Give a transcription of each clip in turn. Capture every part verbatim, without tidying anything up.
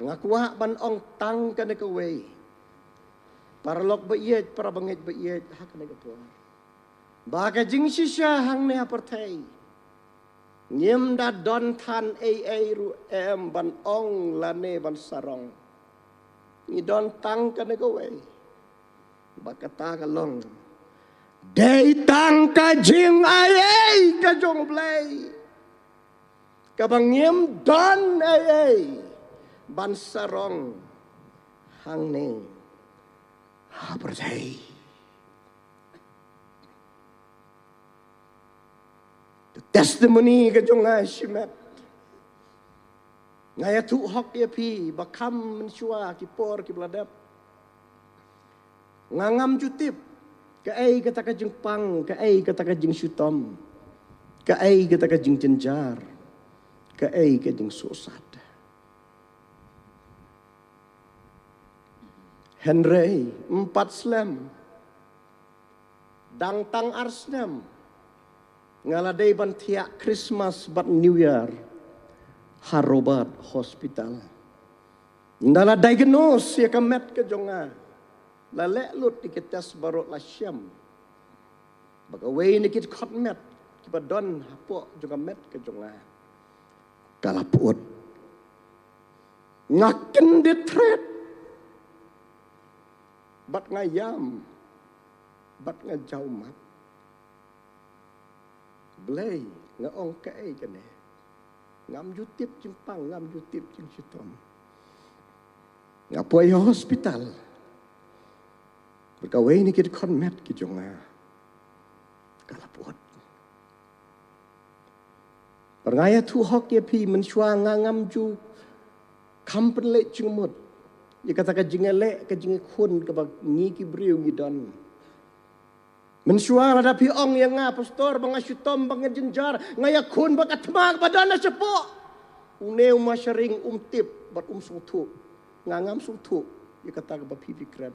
Nga kwah ban ong tang kane kawei. Paralok ba ïeit, para bangeit ba ïeit, ha kane ka por. Ba ka jingshisha hangne ha pyrthei, ngim da don than ei ei ruh em ban ong lane ban sarong. Ngi don tang kane kawei. Ba kata ka long dei tang ka jingaiei ka jong U Blei. Kaba ngim don ei ei ban sarong hangne ha pyrthei. Ka testimony ka jong nga shimet. Nga ïathuh hok ïa phi ba kham mynshuwa ki por kiba la dep. Nga ngam ju tip kaei kata ka jingpang, kaei kata ka jingshitom, kaei kata ka jingjynjar, kaei ka jingsuhsat. Hynrei ym pat slem, dang tang ar snem nga la dei ban thiah Christmas bad New Year ha Robert Hospital. Ynda la diagnose ïa ka met ka jong nga, la leh lut ïa ki test baroh, la shem ba kawei na ki dkhot met kiba don hapoh jong ka met ka jong nga ka la pyut. Nga kyndit thret bad nga ïam bad nga jaw mat. Blei, nga ong, kaei kane? Ngam ju tip jingpang, ngam ju tip jingshitom. Nga poi ha hospital bad kawei na ki dkhot met ki jong nga ka la pyut. Bad nga ïathuh hok ïa phi, mynshuwa nga ngam ju kham pynleit jingmut ïa kata ka jingïaleh, ka jingïakhun kaba ngi ki briew ngi don. Mynshuwa lada phi ong ïa nga, pastor, ba nga shitom, ba nga jynjar, nga ïakhun bad ka thma kaba don ha shapoh, une u mashharing um tip bad um sngewthuh. Nga ngam sngewthuh ïa kata kaba phi, phi kren.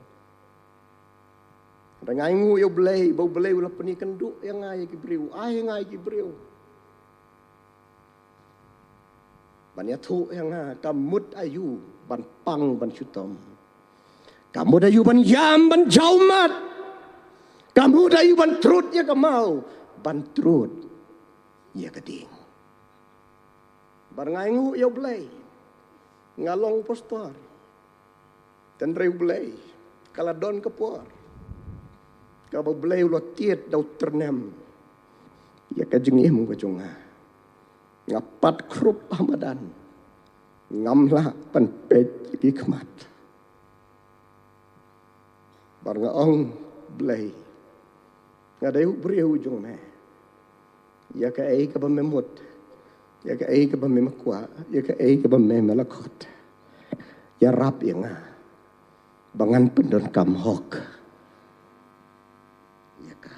Hynrei nga ainguh ïa U Blei ba U Blei u la pynïakynduh ïa nga ïa ki briew, ai ïa nga ïa ki briew ban ïathuh ïa nga ka mut aïu ban pang ban shitom, ka mut aïu ban ïam ban jaw mat, ka mut aïu ban trud ïa ka maw, ban trud ïa ka ding. Bad nga ainguh ïa U Blei. Nga long pastor, hynrei U Blei, ka la don ka por kaba U Blei u la tied da u tyrnem ïa ka jingim ka jong nga. Nga pat khrup ha madan, ngam lah ban peit ki khmat. Bad nga ong, Blei, nga dei u briew jong me. Ïa kaei kaba me mut, ïa kaei kaba me kwah, ïa kaei kaba me, me la khot, ïarap ïa nga ba ngan pyndonkam hok ïa ka.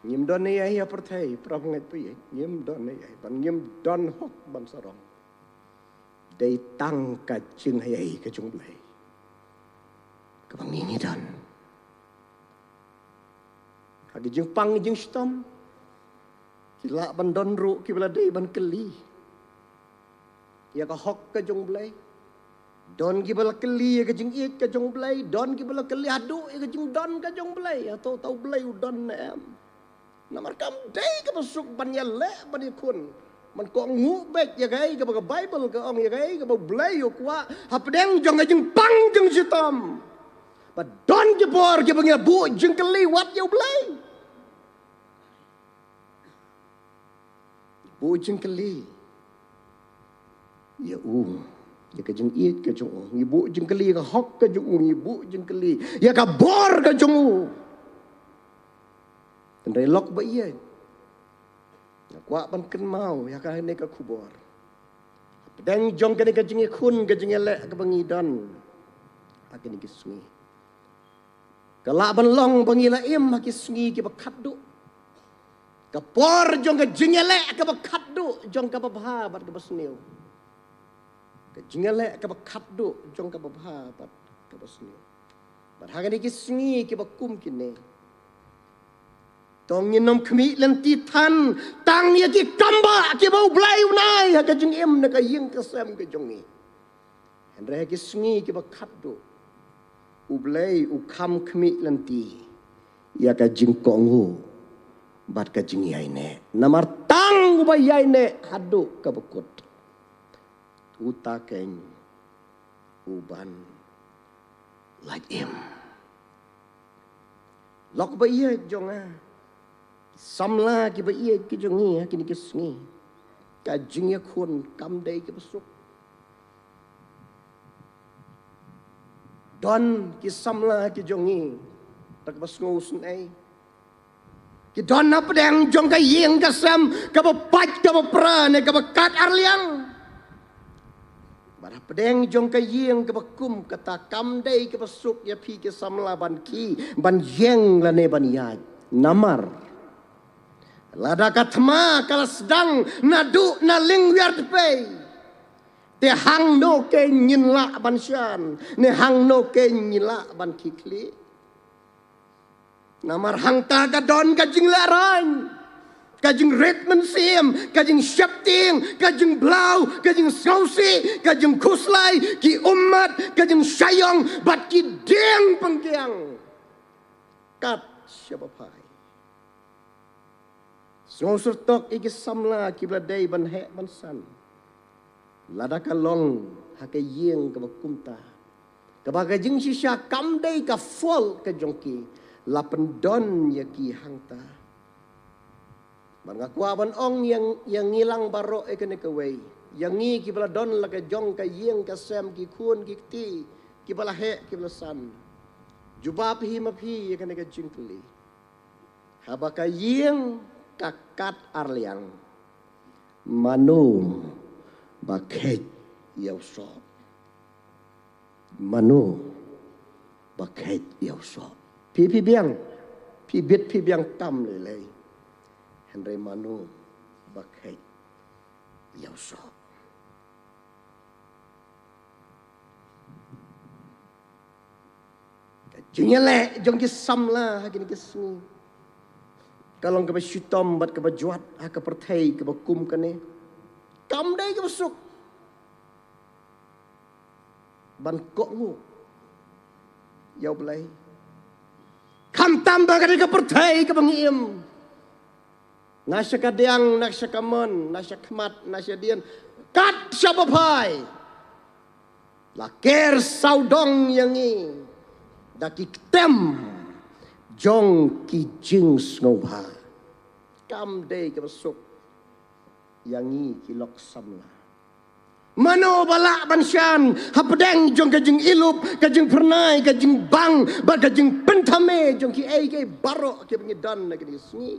Ngim don ei ei ha pyrthei, para bangeit ba ïeit, ngim don ei ei, bad ngim don hok ban sarong. Dei tang ka jingaiei ka jong U Blei kaba ngi ngi don. Ha ki jingpang jingshitom, ki lah ban don ruh kiba la dei ban kylli ïa ka hok ka jong U Blei. Don kiba la kylli ïa ka jingïeit ka jong U Blei, don kiba la kylli haduh ïa ka jingdon ka jong U Blei. Hato uta U Blei u don ne em? Namar kam dei kaba suk ban ïaleh ban ïakhun. Man kohnguh beit ïa kaei kaba ka Baibl ka ong, ïa kaei kaba U Blei u kwah hapdeng jong ka jingpang jingshitom. Ba don ki por kiba ngi la buh jingkylli wat ïa U Blei. Buh jingkylli ïa u, ïa ka jingïeit ka jong u. Ngi buh jingkylli ïa ka hok ka jong u, ngi buh jingkylli ïa ka bor ka jong u. Hynrei lok ba ïeit, nga kwah ban kynmaw ïa kane ka khubor hapdeng jong kane ka jingïakhun, ka jingïaleh kaba ngi don ha kine ki sngi. Ka lah ban long ba ngi la im ha ki sngi kiba khatduh. Ka por jong ka jingïaleh kaba khatduh jong kaba bha bad kaba sniew. Ka jingïaleh kaba khatduh jong kaba bha bad kaba sniew. Bad ha kine ki sngi kiba kum kine, To ngin ym khmih lynti than tang ïa ki kam ba kiba U Blei un ai ha ka jingim na ka ïing ka sem ka jong ngi. Hynrei ha ki sngi kiba khatduh, U Blei u kham khmih lynti ïa ka jingkohnguh bad ka jingïaineh. Namar tang uba ïaineh haduh kaba kut, uta keiñ u ban lait im. Lok ba ïeit jong nga, samla kiba ïeit ki jong ngi ha kine ki sngi, ka jingïakhun kam dei kaba suk. Don ki samla ki jong ngi da kaba sngewsynei. Ki don hapdeng jong ka ïing ka sem kaba pait kaba pra ne kaba kat arliang. Bad hapdeng jong ka ïing kaba kum kata, kam dei kaba suk ïa phi ki samla ban khie, ban ïeng lane ban ïaid. Namar lada ka thma ka la sdang naduh na lyngwiar dpei, te hangno keiñ ngin lah ban shan, ne hangno keiñ ngin lah ban khie khlieh? Namar hangta ka don ka jinglehrain, ka jingrit mynsiem, ka jingsheptieng, ka jingblaw, ka jingsngewsih, ka jingkhuslai, ki ummat, ka jingshah ïong bad ki dieng pynkiang. Kat shaba phai. Sngewsyrtok ïa ki samla kiba la dei ban heh ban san. Lada ka long ha ka ïing kaba kumta, kaba ka jingshisha kam dei ka fault ka jong ki, la pyndon ïa ki hangta. Bad nga kwah ban ong ïa, ïa ngi lang baroh ïa kane kawei, ïa ngi kiba la don la ka jong ka ïing ka sem, ki khun ki kti kiba la heh kiba la san. Jubab hi ma phi ïa kane ka jingkylli. Haba ka ïing ka kat arliang, mano ba kheit ïa u soh? Mano ba kheit ïa u soh? Phi, phi biang, phi bit phi biang kam lei lei. Hynrei mano ba kheit ïa u soh? Ka jingïaleh jong ki samla ha kine ki sngi ka long kaba shitom bad kaba jwat ha ka pyrthei kaba kum kane. Kam dei kaba suk ban kohnguh ïa U Blei. Khamtam ba ka dei ka pyrthei kaba ngi im. Na sha ka diang, na sha ka mon, na sha khmat, na sha dien, kat shaba phai, la ker sawdong ïa ngi da ki ktem jong ki jingsngewbha. Kam dei kaba suk ïa ngi ki lok samla. Mano ba lah ban shan hapdeng jong ka jingïalup, ka jingphyrnai, ka jingbang bad ka jingpynthame jong kiei kiei baroh kiba ngi don ha kine ki sngi?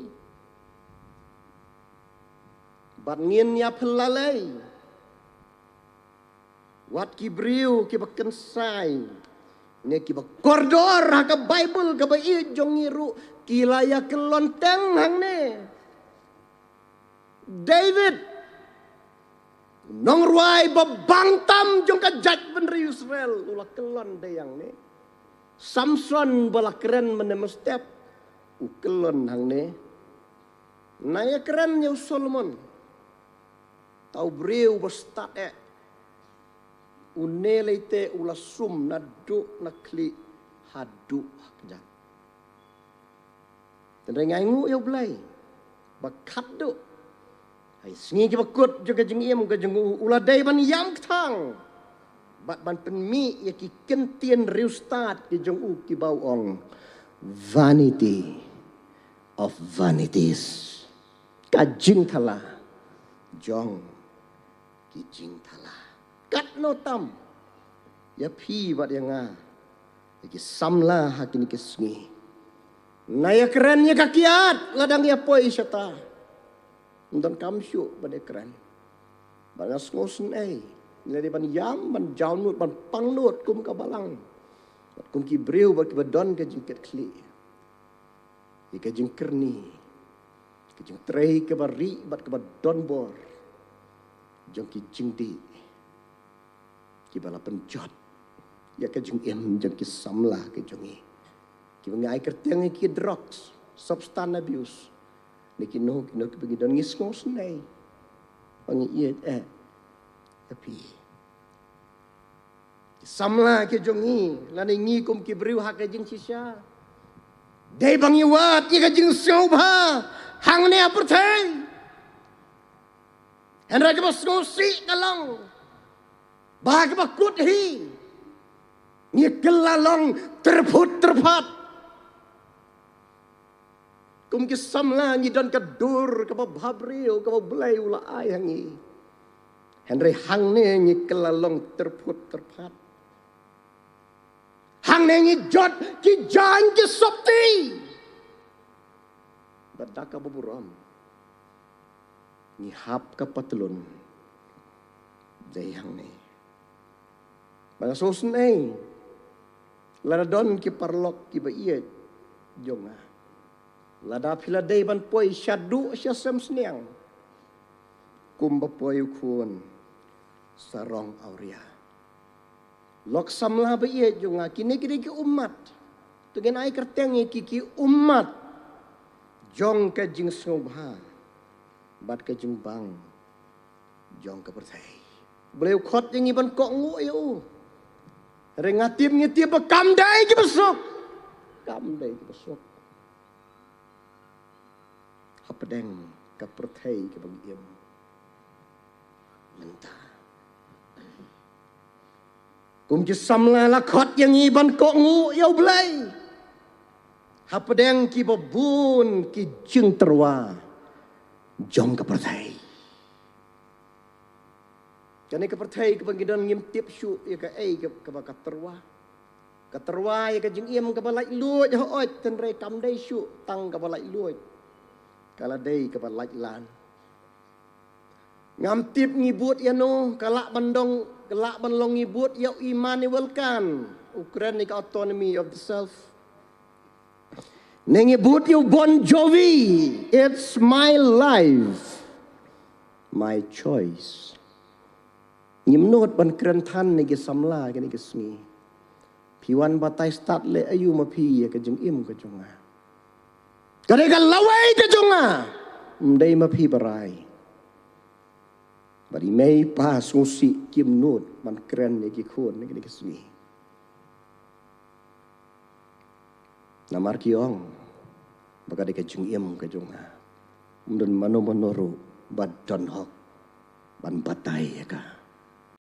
Bad ngin ïa phyllait, wat ki briew kiba kynsai ne kiba kordor ha ka Baibl kaba ïeit jong ngi ruh ki la ïa kyllon teng hangne. David, u nongrwai ba bang tam jong ka jaitbynriew Israel, u la kyllon dei hangne. Samson ba la kren mynne mynstep, u kyllon hangne. Nga ïa kren ïa u Solomon, uta u briew ba stad eh, une lei te u la sum naduh na khlieh haduh ha kjat. Tang ngai nguh ïa U Blei ba khatduh ha ki sngi kiba kut jong ka jingim ka jong u, u la dei ban ïam kthang bad ban pynmih ïa ki kyntien riewstad ki jong u kiba u ong, "Vanity of vanities." Ka jingthala jong ki jingthala. Katno tam ïa phi bad ïa nga, ïa ki samla ha kine ki sngi. Nga ïa kren ïa ka kiad la dang ïa poi shata. Ym donkam shuh ban ïa kren. Bad nga sngewsynei, ngi la dei ban ïam, ban jaw nud, ban pang nud kum ka balang, bad kum ki briew bad kiba don ka jingkitkhlieh ïa ka jingkyrni, ka jingtrei kaba rieh bad kaba donbor jong ki jingdih kiba la pynjot ïa ka jingim jong ki samla ki jong ngi, kiba ngi ai kyrteng ïa ki drugs, Substance abuse. Ni kino kino kiba ngi don ngi sngewsynei. Ba ngi ïeit eh ïa phi. Ki samla ki jong ngi lane ngi kum ki briew ha ka jingshisha. Dei ba ngi wad ïa ka jingsngewbha hangne ha pyrthei. Hynrei kaba sngewsih ka long ba ha kaba kut hi ngi kylla long tyrphut tyrphat. Kum ki samla ngi don ka dur kaba bhabriew kaba Blei u la ai ha ngi. Hynrei hangne ngi kylla long tyrphut tyrphat. Hangne ngi jot ki jaiñ ki sopti. Bad da kaba burom ngi hap ka patlun. Dei hangne. Ba nga sngewsynei lada don ki paralok kiba ïeit jong nga. Lada phi la dei ban poi shaduh sha sem sniang kumba poi u khun sarong awria. Lok samla ba ïeit jong nga, kine ki dei ki ummat. To ngin ai kyrteng ïa ki ki ummat jong ka jingsngewbha bad ka jingbang jong ka pyrthei. Blei u khot ïa ngi ban kohnguh ïa u. Hynrei nga tip ngi tip ba kam dei kiba suk. Kam dei kiba suk hapdeng ka pyrthei kaba ngi im mynta. Kum ki samla la khot ïa ngi ban kohnguh ïa u Blei hapdeng kiba bun ki jingtyrwa jong ka pyrthei. Kane ka pyrthei kaba ngi don ngim tip shuh ïa kaei kaba ka tyrwa. Ka tyrwa ïa ka jingim kaba laitluid hooid, hynrei kam dei shuh tang kaba laitluid, ka la dei kaba laitlan. Ngam tip ngi bud ïano, ka lah ban dong, ka lah ban long ngi bud ïa u Immanuel Kant, u kren ïa ka autonomy of the self. Ne ngi bud ïa u Bon Jovi, it's my life, my choice. Ngim nud ban kren than ne ki samla kine ki sngi. Phi wan batai stad leh aïu ma phi ïa ka jingim ka jong nga. Ka dei ka lawei ka jong nga. Ym dei ma phi ba rai. Bad i mei pa sngewsih kim nud ban kren ïa ki khun ne kine ki sngi. Namar ki ong ba ka dei ka jingim ka jong nga. Ym don mano mano ruh ba don hok ban batai ïa ka.